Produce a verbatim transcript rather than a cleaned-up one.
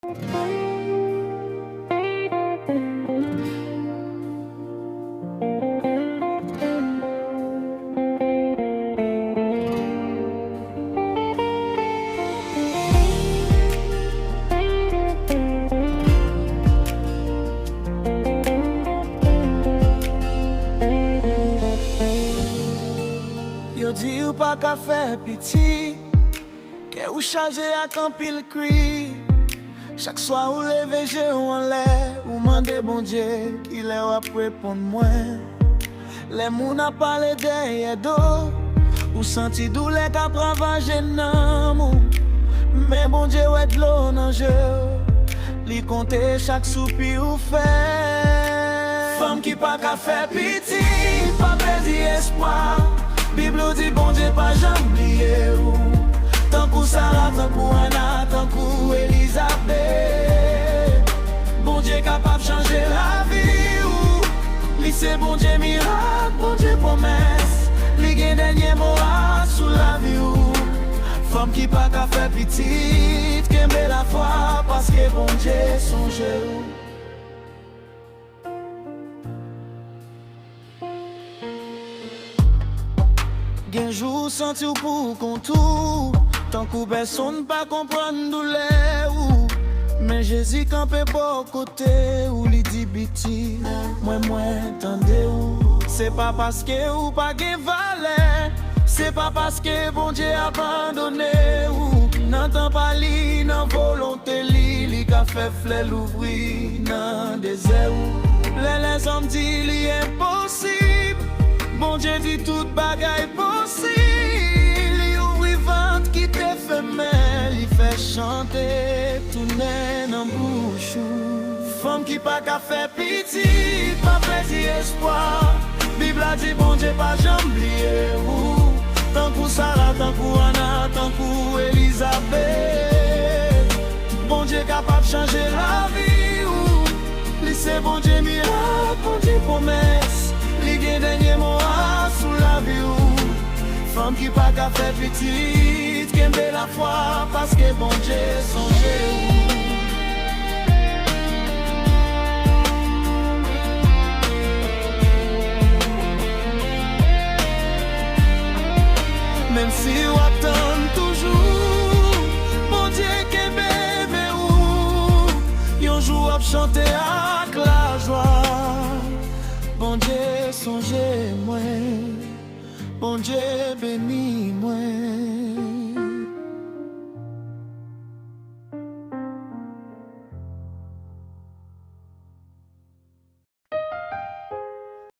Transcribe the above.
Yo di ou pa ka fè piti, kè ou chaje ak anpil kri. Chak swa ou leve je w anlè, ou mande Bondye kilè w ap reponn mwen. Lè moun ap pale dèyè do, ou santi doulè k ap ravaje nanm ou. Men Bondye wè dlo nan je w, li konte chak soupi ou fè. Fanm ki pa ka fè pitit, pa pèdi espwa. Bib ou di Bondye pa janm bliye ou. Tankou Sara, tankou Anna, tankou Elizabèt. Bondye kapab chanje lavi ou. Li se Bondye mirak, Bondye pwomès. Li gen dènye mo a sou lavi ou. Fanm ki pa ka fè pitit, kenbe lafwa, paske Bondye sonje ou. Gen jou ou santi w pou kont ou, tankou pèsonn pa konprann doulè ou. Men Jezi kanpe bò kote ou, li di, "Pitit mwen, mwen tande ou." Se pa paske ou pa gen valè, se pa paske Bondye abandone ou. Nan tan pa li, nan volonte li, li ka fè flè louvri nan dezè ou. Lè lèzòm di li enposib, Bondye di tout bagay posib. Li ouvri vant ki te fèmen, li fè chante tounen nan bouch ou. Fanm ki pa ka fè pitit, pa pèdi espwa. Bib la di Bondye pa janm bliye ou. Tankou Sara, tankou Anna, tankou Elizabèt. Bondye kapab chanje lavi ou. Li se Bondye mirak, Bondye pwomès. Li gen dènye mo a sou lavi ou. Fanm ki pa ka fè pitit, kenbe lafwa, paske Bondye sonje ou. Menm si w ap tann toujou, Bondye kenbe men ou. Yon jou w ap chante ak lajwa. Bondye sonje mwen, Bondye beni mwen.